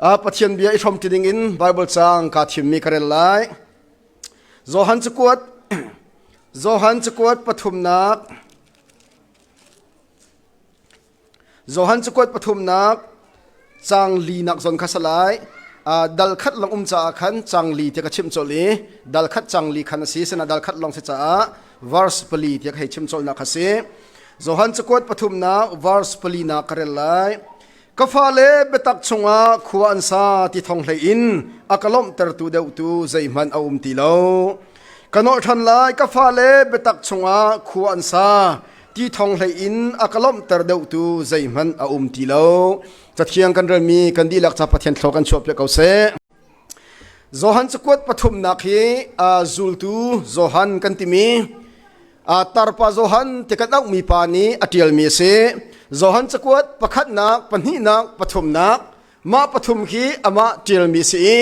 Pathian bia i hrawm ti ding in Bible caang kaa thimmi ka rel lai. Johan cakuat Johan cakuat pathumnak Johan cakuat pathumnak caang linak zawn kha salai. Dal khat long um caah khan caang li tiah ka chimh colh i dal khat caang li khan a si sina dal khat long si caah verse pali tiah ka hei chim colhnak kha si. Johan cakuat pathumnak verse pali nak ka rel lai. Ka fale biatak chungah khua an sa ti thong hlei in a ka lawmhtertu deuhtu zeihmanh a um ti lo. Ka nolh ṭhan lai ka fale biatak chungah khua an sa ti thong hlei in a ka lawmhter deuhtu zeihmanh a um ti lo. Cathiang kan relmi kan dihlak ca Pathian thlaw kan chuahpiak ko seh. Johan cakuat pathumnak hi zultu Johan kan timi tarpa Johan ti kan auhmi pa nih a ṭialmi a si. Johan cakuat pakhatnak, pahnihnak, pathumnak mah pathum hi amah ṭialmi a si i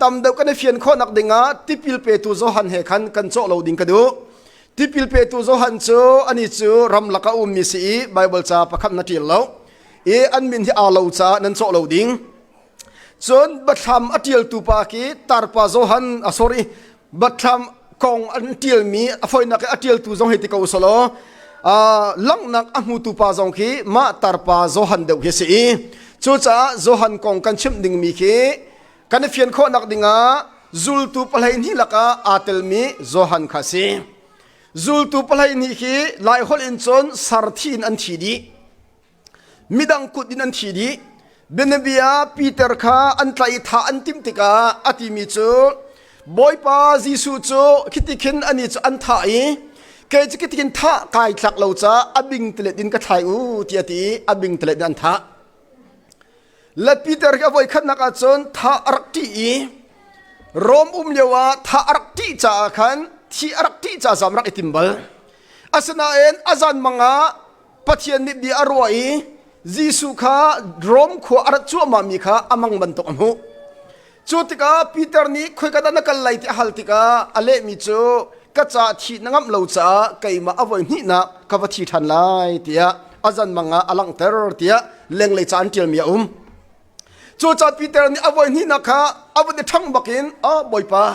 tam deuh kan i fian khawhnak dingah tipil petu Johan he khan kan cawh lo ding ka duh. Tipil petu Johan cu ani cu ramlak a ummi si i Baibal ca pakhat na ṭial lo i an min hi aa lo caah nan cawh lo ding. Cun Bathlam a ṭialtu pa khi tarpa Johan a sorry Bathlam kong an ṭialmi a foinak i a ṭialtu zong hei ti ko usalaw langhnak a hmutu pa zong khi mah tarpa Johan deuh khi a si i cucaah Johan kong kan chimh dingmi khi kan i fian khawhnak dingah zultu pahleihnih lakah aa telmi Johan kha a si. Zultu pahleihnih khi Laiholh in cun sarthi in an thi dih. Midang kut in an thi dih. Bianabia Peter kha an tlaih i thah an timh tikah a timi cu Bawipa Jesuh cu khiti khin ani cu an thah i kei cu khiti khin thah kai tlak lo caah a bing tilet in ka thlai u tiah a ti i a bing tilet in an thah. Le Peter hi a voikhatnak ah cun thah a rak ṭih i Rom um lio ah thah a rak ṭih caah khan thi a rak ṭih caah zam rak i tim bal. Asinain a zan mang ah Pathian nih bia a ruah i Jesuh kha Rom khua a rat cuahmahmi kha a mang bantuk a hmuh. Cu tikah Peter nih khoika dah na kal lai ti a hal tikah a lehmi cu ka ca thih na ngamh lo caah keimah a voi hnihnak ka va thi ṭhan lai tiah a zan mang ah a langhter tiah lenglei ca an ṭialmi a um. Cucaah Peter nih a voi hnihnak kha a vun i ṭhang bakin, "A Bawipa,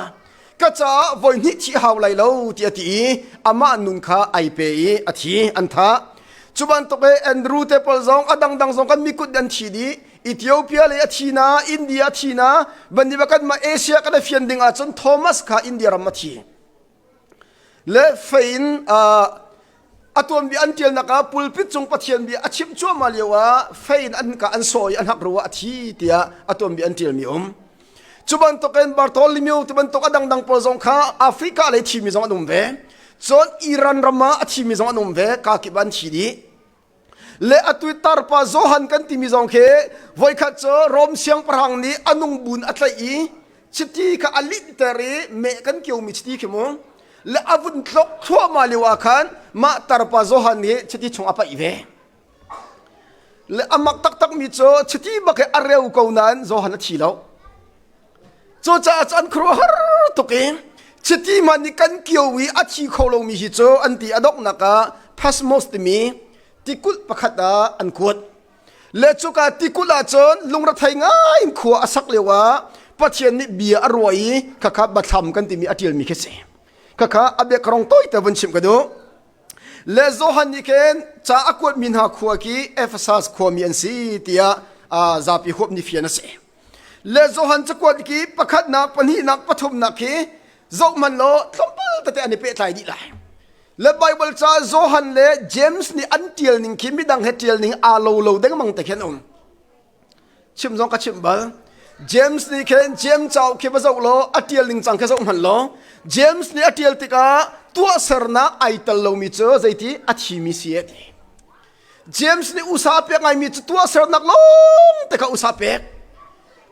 ka caah voi hnih thih hau lai lo," tiah a ti i amah nun kha ai pe i a thi an thah. Cu bantuk i Andrew te pawl zong a dangdang zong kan mikut an thi dih. Ethiopia lei a thi na, India a thi na, bannih kan mah Asia kan i fian ding ahcun Thomas kha India ram a thi. Le fei in a tuanbia an ṭialnak ah pulpit cung Pathian bia a chimh cuahmah lio ah fei in an ka an saw i an hak ruah a thi tiah a tuanbia an ṭialmi um. Cu bantukin Bartholomew ti bantuk a dangdang pawl zong kha Africa lei thimi zong an um ve. Cun Iran ram ah a thimi zong an um ve. Kakip an thi dih. Le atu tarpa Johan kan timi zong khi voikhat cu Rom siangpahrang nih a nung bun a tlaih i chiti kha a linhter i meh kan kiomi chiti khi mu le a vun tlok thluahmah lio ah khan mah tarpa Johan nih chiti chung a paih ve. Le a mak taktakmi cu chiti bak hi a reu ko nain Johan a thi lo. Cucaah cu an khuaruahhar tuk i chiti hmanh nih kan kio i a thi kho lomi hi cu an ti a donghnak ah Pasmos timi tikulh pakhat ah an kuat. Le cuka tikulh ah cun lungrethei ngai in khua a sak lio ah Pathian nih bia a ruah i khakha bathlam kan timi a ṭialmi khi si. Khakha a biakrong tawite vun chimh ka duh. Le Johan nih khin ca a kuatmi hna khua khi Ephesus khuami an si tiah zapi huap nih fian a si. Le Johan cakuat khi pakhatnak, pahnihnak, pathumnak khi zoh hmanh law tlawmpal tete an i pehtlai dih lai. Le Bible ca Johan le James nih an ṭial ning khi midang he ṭial ning aa lo lo dengmang te khi an um. Chim zong ka chimh bal. James nih khin James cauk khi va zoh law a ṭial ning cang khi zoh hmanh law James nih a ṭial tikah tuahsernak ai tel lomi cu zeiti a thimi si a ti. James nih usa pek ngaimi cu tuahsernak lawng te kha usa pek.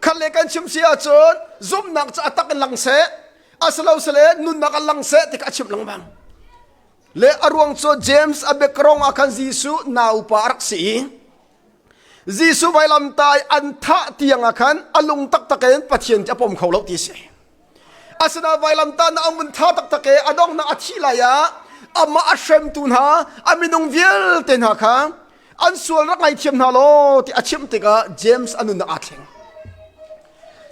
Khat le kan chim si ahcun zumhnak cu a tak in lang seh, asilo sile nunnak ah lang seh ti kha a chimh lengmang. Le a ruang cu James a biakrong ah khan Jesuh naupa a rak si i Jesuh vailamtai an thah tiang ah khan a lung taktak in Pathian cu a pom kho lo ti si. Asinain vailamtah na amun tha taktak i a donghnak a thih lai ah amah a hremtu hna a minung vialte hna kha an sual rak ngaithiam hna law ti a chimh tikah James a nunnak aa thleng.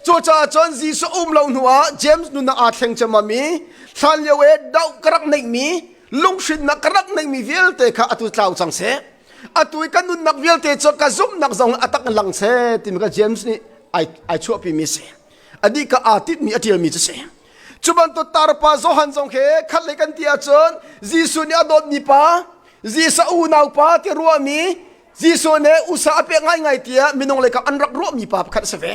Cucaah cun Jesuh um lo hnuah James nunnak aa thleng ciammam i hlan lio i doh ka rak neihmi lunghrinnak ka rak neihmi vialte kha atu tlau cang seh. Atu i ka nunnak vialte cu ka zumhnak zong a tak in lang seh timi kha James nih ai, ai chuahpimi a si. A dih ka aa tinhmi a ṭialmi cu si. Cu bantuk tarpa Johan zong khi khat lei kan ti ahcun Jesuh nih a dawtmi pa, Jesuh unau pa ti ruahmi Jesuh nih usa a pek ngaingai tiah minung lei an rak ruahmi pa pakhat a si ve.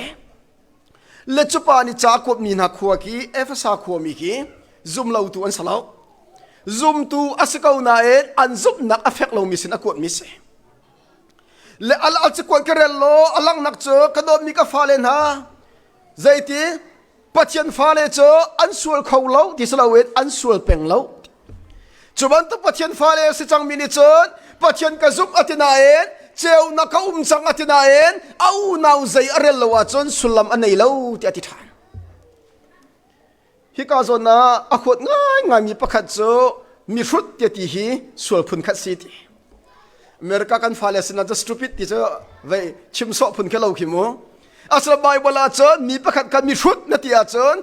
Le cu pa nih ca kuatmi hna khua khi Efesa khuami khi zumlotu an si lo. Zumtu a si ko nain an zumhnak a fek lomi sin a kuatmi si. Le al al cakuat ka rel law a langhnak cu ka dawtmi ka fale hna zeiti Pathian fale cu an sual kho lo ti si loin an sual peng lo. Cu bantuk Pathian fale si cangmi nih cun Pathian ka zumh a ti nain ceunak ka um cang a ti nain a unau zei a rel lo ahcun sullam a nei lo tiah a ti ṭhan. Hika zawn ah a huat ngaingaimi pakhat cu mihrut tiah ti hi sual phun khat si ti. America kan fale sinah cu stupid ti cu vei chim sawh phun khi lo khi mu. Asal Bible ah cun mi pakhat kha mihrut na ti ahcun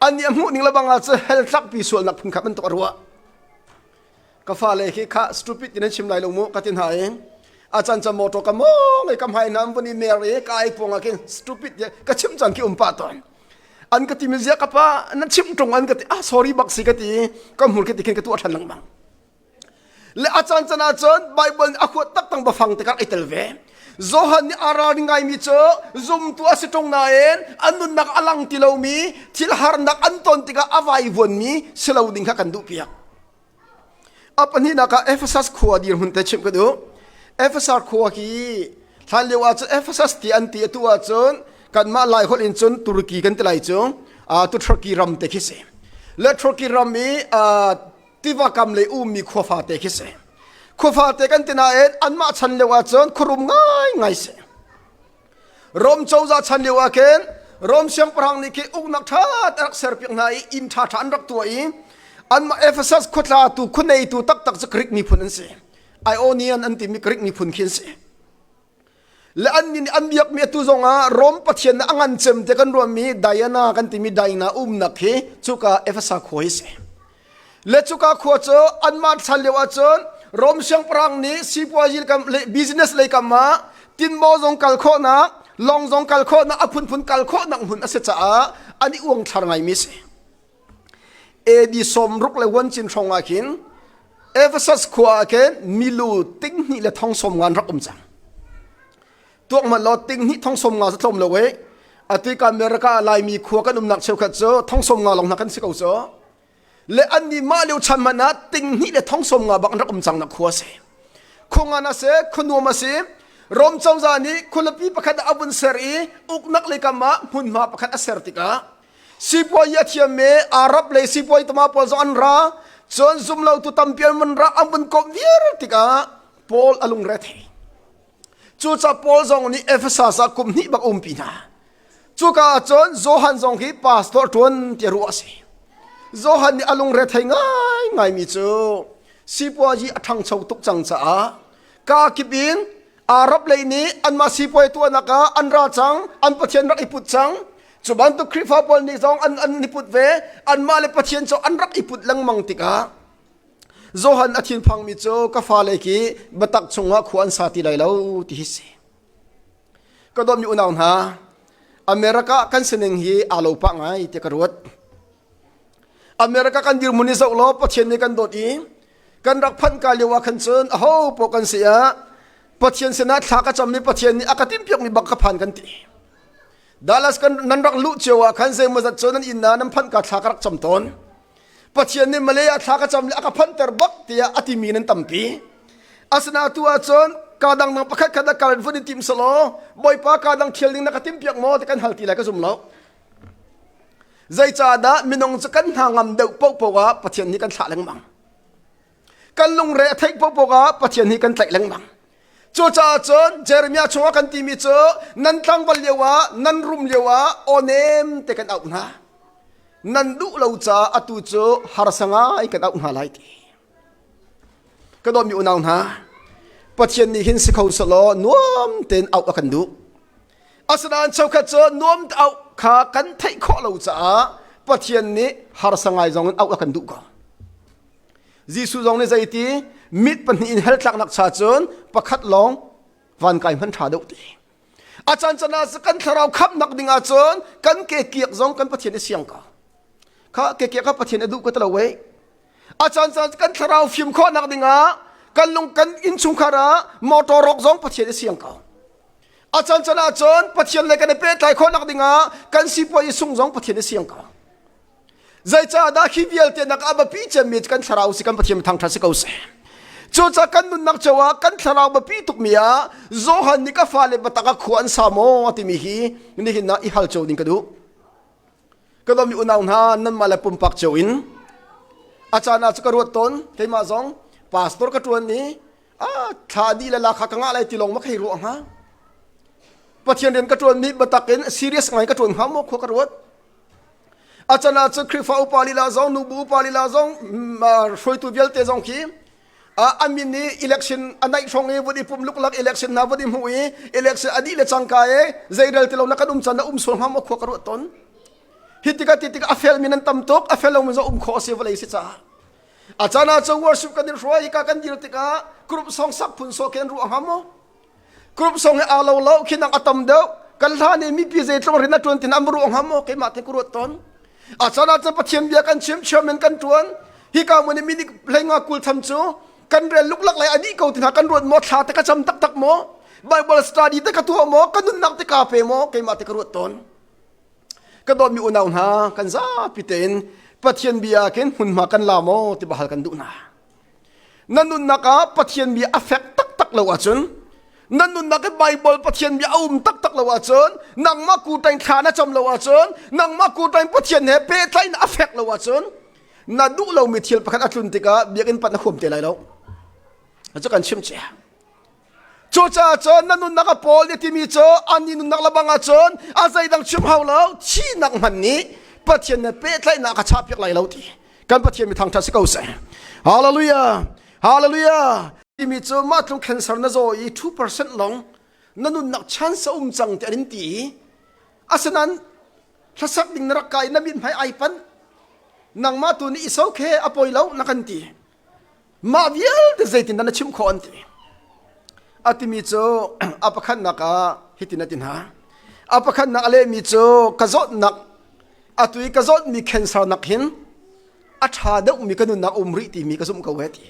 an nih a hmuh ning le bang ah cun hell tlakpi sualnak phun khat bantuk a ruah. Ka fale khi kha stupid ti nan chim lai lo mu ka ti hna i a can can motor ka mong i ka hmai hna an vun i mer i ka ai puang ah khin stupid ti ka chim cang khi um pah tawn. An ka ti mi zia ka pa na chim ṭung an ka ti ah sorry bak si ka ti ka hmur ka ti khin ka tuah ṭhan lengmang. Le a caan can ahcun Bible nih a huat taktak bafang te kha i tel ve. Johan nih aa ralring ngaimi cu zumtu a si ṭung nain an nunnak a lang ti lomi thil harnak an ton tikah a vaivuanmi si lo ding kha kan duhpiak. A pahnihnak ah Ephesus khua dirhmun te chimh ka duh. Ephesus khua hi hlan lio ahcun Ephesus ti an ti atu ahcun kanmah Lai holh in cun Turkey kan ti lai cu tu Turkey ram te khi si. Le Turkey ram i tiva kam le ummi khua fate khi si. Khua fate kan ti nain anmah chan lio ahcun khuarum ngaingai si. Rom cozah chan lio ah khin Rom siangpahrang nih khi uknak ṭha te rak serpiak hna i inn ṭhaṭha an rak tuah i anmah Ephesus khuatlatu khuaneitu taktak cu Greek miphun an si. Ionian an timi Greek miphun khi an si. Le annih nih an biakmi atu zongah Rom pathian a ngan cem te kan ruahmi Diana kan timi Diana umnak hi cuka Efesa khua hi si. Le cuka khua cu anmah chan lio ahcun Rom siangpahrang nih sipuazi kam le business lei kam ah tinbaw zong kal khawhnak lawng zong kal khawhnak a phunphun kal khawhnak hmun a si caah an i uangthlar ngaimi si. AD 60 le 1 cin hrawng ah khin Ephesus khua ah khin milu ting hnih le thong sawm ngan rak um cang. Tuak hmanh law ting hnih thong sawm nga cu tlawm lo e. Atu ka America Laimi khua kan umnak cheukhat cu thong sawm nga lawng hna kan si ko cu. Le annih mah lio chan hmanh ah ting hnih le thong sawm nga bak an rak um cang nak khua si. Khua ngan a si, khua nuam a si. Rom cozah nih khualipi pakhat a vun ser i uknak lei kam ah hmunhma pakhat a ser tikah Sipuai a thiammi Arab lei sipuai tama pawl zong an ra. Cun zumlotu tampi an vun ra an vun komh viar tikah Paul a lungre thei. Cucaah Paul zong nih Ephesus ah kum hnih bak umpi hna. Cuka ah cun Johan zong hi pastor ṭuan ti ruah a si. Johan nih a lungre thei ngaingaimi cu sipuazi a ṭhangcho tuk cang caah kaa kip in Arab lei nih anmah sipuai tuahnak ah an ra cang, an pathian rak i put cang. Cu bantuk Khrihfa pawl nih zong an an i put ve, anmah le Pathian cu an rak i put lengmang tikah Johan a thinphangmi cu ka fale khi biatak chungah khua an sa ti lai lo ti hi si. Ka dawtmi unau hna, America kan sining hi aa lo pah ngai ti ka ruat. America kan dirhmun i zoh law Pathian nih kan dawt i kan rak phanh ka lio ah khan cun aho paoh kan si ah Pathian sinah thla ka cam i Pathian nih a ka timhpiakmi bak ka phan kan ti. Dallas kan nan rak luh cio ah khan zeimawzat cu nan inn ah nan phanh ka thla ka rak cam tawn. Pathian nih Malay ah thla ka cam le a ka phanhter bak tiah a timi nan tampi. Asinain tu ahcun ka dang nang pakhat khat a kal vun i tim selaw Bawipa ka dang thial ding na ka timpiak maw ti kan hal ti lai ka zum lo. Zeicahdah minung cu kan hna ngam deuh paohpaoh ah Pathian nih kan thlah lengmang. Kan lungre a theih paohpaoh ah Pathian nih kan tlaih lengmang. Cucaah cun Jeremiah chungah kan timi cu nan tlangval lio ah nan rum lio ah aw nem te kan auh hna. Nan duh lo caah atu cu harsa ngai kan auh hna lai ti. Ka dawtmi unau hna, Pathian nih hin si kho selaw nuam tein auh a kan duh. Asinain cheukhat cu nuam auh kha kan theih khawh lo caah Pathian nih harsa ngai zong in auh a kan duh ko. Jesuh zong nih zeiti mit pahnih in hell tlaknak cha cun pakhat lawng van kai hman ṭha deuh ti. A caan can ah kan thlarau khamhnak ding ahcun kan ke kiak zong kan Pathian i siang ko. Kha ke kiak kha Pathian a duh ko ti lo wei. A caan caan kan thlarau fim khawhnak ding ah kan lung kan innchungkhar ah motor rawk zong Pathian i siang ko. A caan caan ahcun Pathian le kan i pehtlai khawhnak ding ah kan sipuai i sung zong Pathian i siang ko. Zeicahdah khi vialte nak a biapi cemmi kan thlarau si kan Pathian thangṭhat si ko seh. Cucaah kan nunnak cio ah kan thlarau biapi tukmi ah Johan nih ka fale biatak ah khua an sa maw timi hi nihin ah i hal cio ding ka duh. Ka dawmi unau hna nanmah le pumpak cio in a caan ah cu ka ruat tawn keimah zong pastor ka ṭuan i ah thla dih le la kha ka ngah lai ti lawng ma ka hei ruah hnga. Pathian rian ka ṭuan mi biatak in serious ngai ka ṭuan hnga maw khua ka ruat. A can ah cun Khrihfa upa lila zong nubu upa lila zong hruaitu vialte zong khi a min i election a naih hrawng i vun i pum luklak election hna vun i hmuh i election a dih le cangka i zeirel ti lo na kan um can na um sual hnga maw khua ka ruat tawn. Hi tikah ti tikah a fel mi nan tam tuk a fel lo mi zong um khawh a si vawlei si caah. A caan ah cun worship kan in hruai hika kan dir tikah group song sak phun sawh khi an ruah hnga maw? Group song he aa lo lo khi nang a tam deuh kan hla nih mipi zeitluk rin a ṭuan tin an ruah hnga maw keimah te ka ruat tawn a caan ah cun Pathian bia kan chim chairman kan ṭuan hika mun i minute hleinga kul tham cu kan rel luklak lai a dih ko ti hna kan ruat maw thla te ka cam taktak maw Bible study te ka tuah maw ka nunnak te ka pe maw keimah te ka ruat tawn ka dawtmi unau hna kan zapi tein Pathian bia khin hmunhma kan la maw ti bahal kan duh hna Na nunnak ah Pathian bia a fek taktak lo ahcun na nunnak i Bible Pathian bia a um taktak lo ahcun nangmah kutain thla na cam lo ahcun nangmah kutain Pathian he pehtlaihnak a fek lo ahcun na duh lomi thil pakhat a tlun tikah biakinn pat na huam te lai lo. Cu kan chim cia. Cucaah cun na nunnak a Paul nih timi cu annih nunnak lebang ahcun a zeidang chim hau lo thihnak hmanh nih Pathian he pehtlaihnak a chahpiak lai lo ti kan Pathian mi thangṭhat si ko seh. Hallelujah! Hallelujah! Timi cu mah tluk cancer na zaw i 2% long na nunnak chance a um cang ti an in ti i asinain hlasak ding na rak kai na mithmai ai panh nangmah tu nih i so khe a poi lo na kan ti Mah vialte zeitindah na chimh khawh an ti. A timi cu a pakhatnak ah hitin a ti hna. A pakhatnak a lehmi cu ka zawtnak atu i ka zawtmi cancer nak hin a ṭha deuhmi ka nunnak um rih timi ka zumh ko he ti.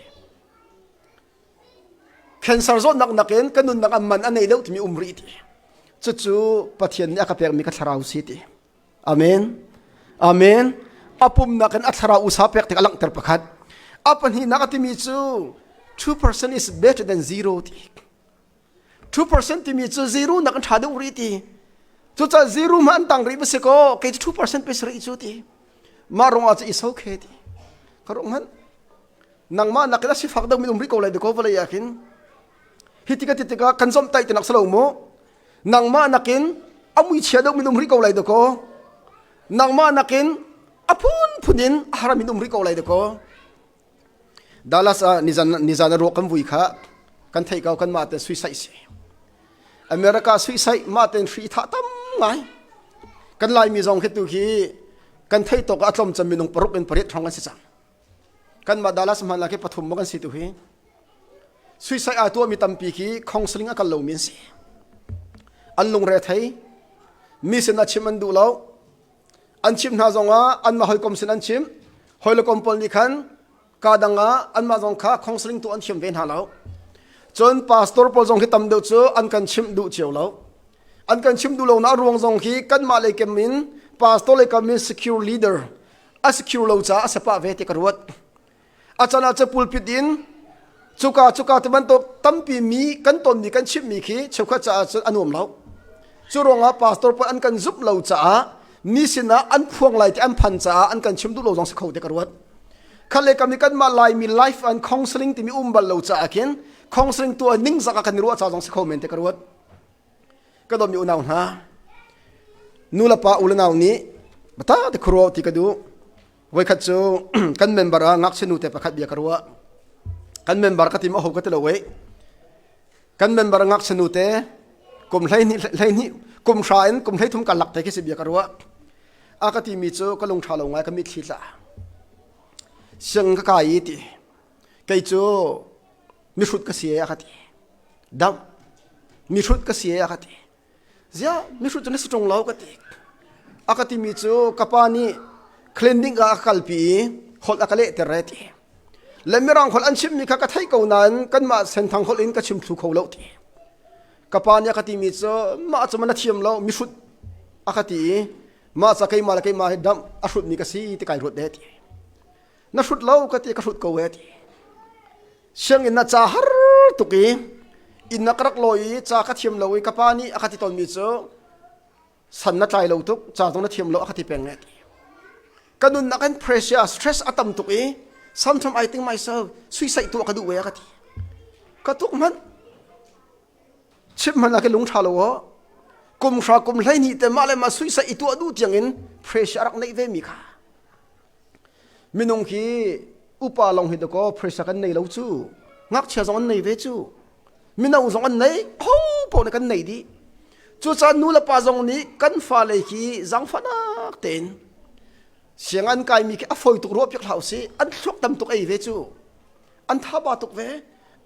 Cancer zawtnak nakin ka nunnak a man a nei deuh timi um rih ti. Cucu Pathian nih a ka pekmi ka thlarau si ti. Amen. Amen. A pumnak in a thlarau usa pek tik a langhter pakhat. A pahnihnak a timi cu 2% is better than zero ti. 2% timi cu zero nak an ṭha deuh rih ti. Cucaah zero ma an tang rih ba si ko kei cu 2% pe rih cu ti. Mah rong ah cu is okay ti. Ka rong hmanh. Nangmah nak in a sifak deuh mi um rih ko lai ko vawlei ah khin. Hi tika ti tikah kan zomh taih ti nak si lo mu. Nangmah nakin a muichia deuh minum rih ko lai dakaw. Nangmah nakin a phunphun in a har minum rih ko lai dakaw. Dallas ah nizan nizan a ruak kan vui kha kan theih ko kan mah te suicide si. America suicide mah ten hri tha tam ngai. Kan Laimi zong khi tu khi kan theih tawk a tlawm cem minung paruk in pariat hrawng kan si cang. Kan mah Dallas hman la khi pathum mo kan si tu hi. Suicide aa tuahmi tampi khi counseling a kal lomi an si. An lungre thei. Mi sin ah chim an duh lo. An chimh hna zongah anmah hawikom sin an chim. Hawikom pawl nih khan ka dang ah anmah zong kha counseling tuah an thiam ve hna lo. Cun pastor pawl zong khi tam deuh cu an kan chimh duh cio lo. An kan chimh duh lonak ruang zong khi kanmah lei kem in pastor lei kam in secure leader a secure lo caah a sepah ve ti ka ruat. A can ah cu pulpit in cuka cuka ti bantuk tampi mi kan tonmi kan chimhmi khi cheukhat caah cun a nuam lo. Cu ruangah pastor pawl an kan zumh lo caah mi sinah an phuang lai ti an phan caah an kan chim duh lo zong si kho ti ka ruat. Khat le kam i kanmah Laimi life and counseling timi um bal lo caah khin counseling tuah ningzak ah kan i ruah ca zong si kho men ti ka ruat. Ka dawtmi unau hna, nu le pa u le nau nih bata te khuaruah ti ka duh. Voikhat cu kan member ah ngakchia nute pakhat bia ka ruah. Kan member ka tim a ho ka ti lo wei. Kan member ngakchia nute Kum 12 12 kum hra in kum 13 karlak te khi si bia ka ruah. A ka timi cu ka lung ṭha lo ngai ka mitthli tla. Siang ka kai i ti. Kei cu mihrut ka si e a ka ti. Dam mihrut ka si e a ka ti. Ziah mihrut cu na si ṭung lo ka ti. A ka timi cu ka pa nih cleaning ah a ka kalpi i holh a ka lehter e ti. Le mirang holh an chimmi kha ka theih ko nain kanmah senthang holh in ka chim thlu kho lo ti. Ka pa nih a ka timi cu mah cu na thiam lo mihrut a ka ti i mah ca keimah le keimah hi dam a hrutmi ka si ti kai ruat e ti. Na hrut lo ka ti ka hrut ko e ti. Sianginn na ca har tuk i inn na ka rak lawi i ca ka thiam lo i ka pa nih a ka ti tawnmi cu san na tlai lo tuk ca zong na thiam lo a ka ti peng e ti. Ka nunnak in pressure stress a tam tuk i sometimes I think myself suicide tuah ka duh ve a ka ti. Ka tuk hmanh chim hmanh ah ka lung ṭha lo aw. Kum hra kum 12 te mah le mah suicide i tuah duh tiang in pressure a rak neih ve mi kha. Minung hi upa lawng hi dakaw pressure kan nei lo cu. Ngakchia zong an nei ve cu. Mino zong an nei, ho paoh nih kan nei dih. Cucaah nu le pa zong nih kan fale hi zaangfahnak tein siang an kaimi khi a fawi tuk ruah piak hlah usih. An thluak tam tuk ei ve cu. An thaba tuk ve.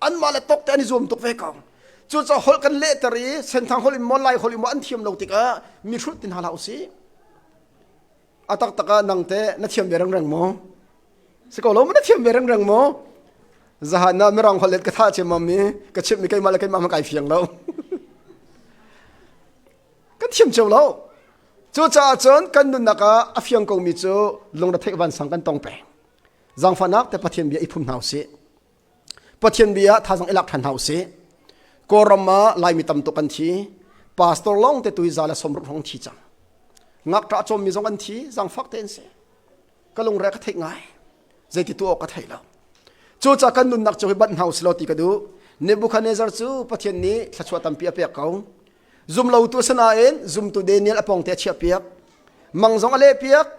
Anmah le tawk te an i zuam tuk ve ko. Cucaah holh kan lehter i senthang holh in maw lai holh in maw an thiam lo tikah mi hrut ti hna hlah usih. A taktak ah nang teh na thiam ve rengreng maw? Si ko lo na thiam ve rengreng maw? Zahan na mirang holh let ka thah ciammam i ka chimh mi keimah le keimah hmanh kai fiang lo. Kan thiam cio lo. Cucaah cun kan nunnak ah a fiang komi cu lungretheih vansang kan tong peng. Zaangfahnak te Pathian bia i phum hna usih. Pathian bia thazang i lak ṭhan hna usih. Kawlram ah Laimi tam tuk an thi. Pastor lawng te tui za le 60 hrawng thi cang. Ngakṭah cawmmi zong an thi, zaangfak te an si. Ka lungre ka theih ngai. Zeiti tuah awk ka thei lo. Cucaah kan nunnak cu hi banh hna usih law ti ka duh. Nebuchadnezzar cu Pathian nih thluachuah tampi a pek ko. Zumlotu a si nain zumtu Daniel a pawngte a chiahpiak. Mang zong a lehpiak.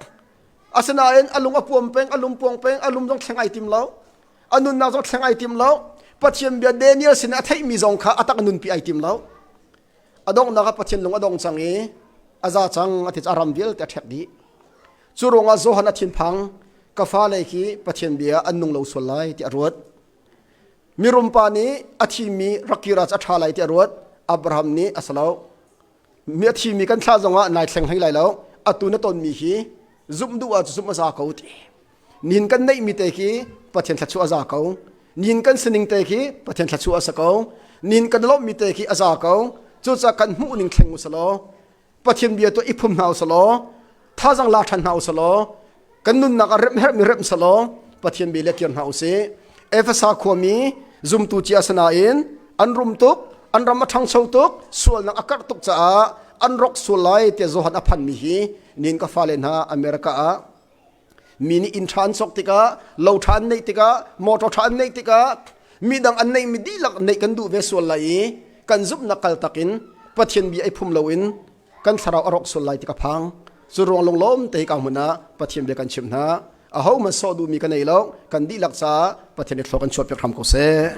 Asinain a lung a puam peng, a lung puang peng, a lum zong thleng ai tim lo. A nunnak zong thleng ai tim lo. Pathian bia Daniel sin a theihmi zong kha a tak nunpi ai tim lo. A donghnak ah Pathian lung a dong cang i a za cang a ti a ram vialte a ṭhek dih. Cu ruangah Johan a thinphang ka fale khi Pathian bia an nung lo sual lai ti a ruat. Mirum pa nih a thimi rak kir ah a ṭha lai ti a ruat. Abraham nih a si lo. Mi a thimi kan thlah zongah nai thleng hlei lai lo. Atu na tonmi hi zumh duh ah zumh a za ko ti. Nihin kan neihmi te khi Pathian thluachuah a za ko. Nihin kan sining te khi Pathian thluachuah a si ko. Nihin kan lawmhmi te khi a za ko. Cucaah kan hmuh ning thleng u selaw Pathian bia tu i phum hna u selaw thazang la ṭhan hna u selaw kan nunnak ah remh herhmi remh selaw Pathian bia le kir hna u sih. Efesa khuami zumtu cia sinain an rum tuk, an ram a ṭhangcho tuk, sualnak a karh tuk caah an rok sual lai tiah Johan a phanmi hi nin ka fale hna America ah Mi nih inn ṭha an cawk tikah, lo ṭha an neih tikah, motor ṭha an neih tikah midang an neihmi dihlak neih kan duh ve sual lai i kan zumhnak kaltak in Pathian bia i phum loin kan thlarau a rawk sual lai ti ka phang. Cu ruang lunglawm te hi ka hmun ah Pathian bia kan chimh hna. Ahohmanh sawh duhmi ka nei lo. Kan dihlak caah Pathian nih thlua kan chuahpiak hram ko seh.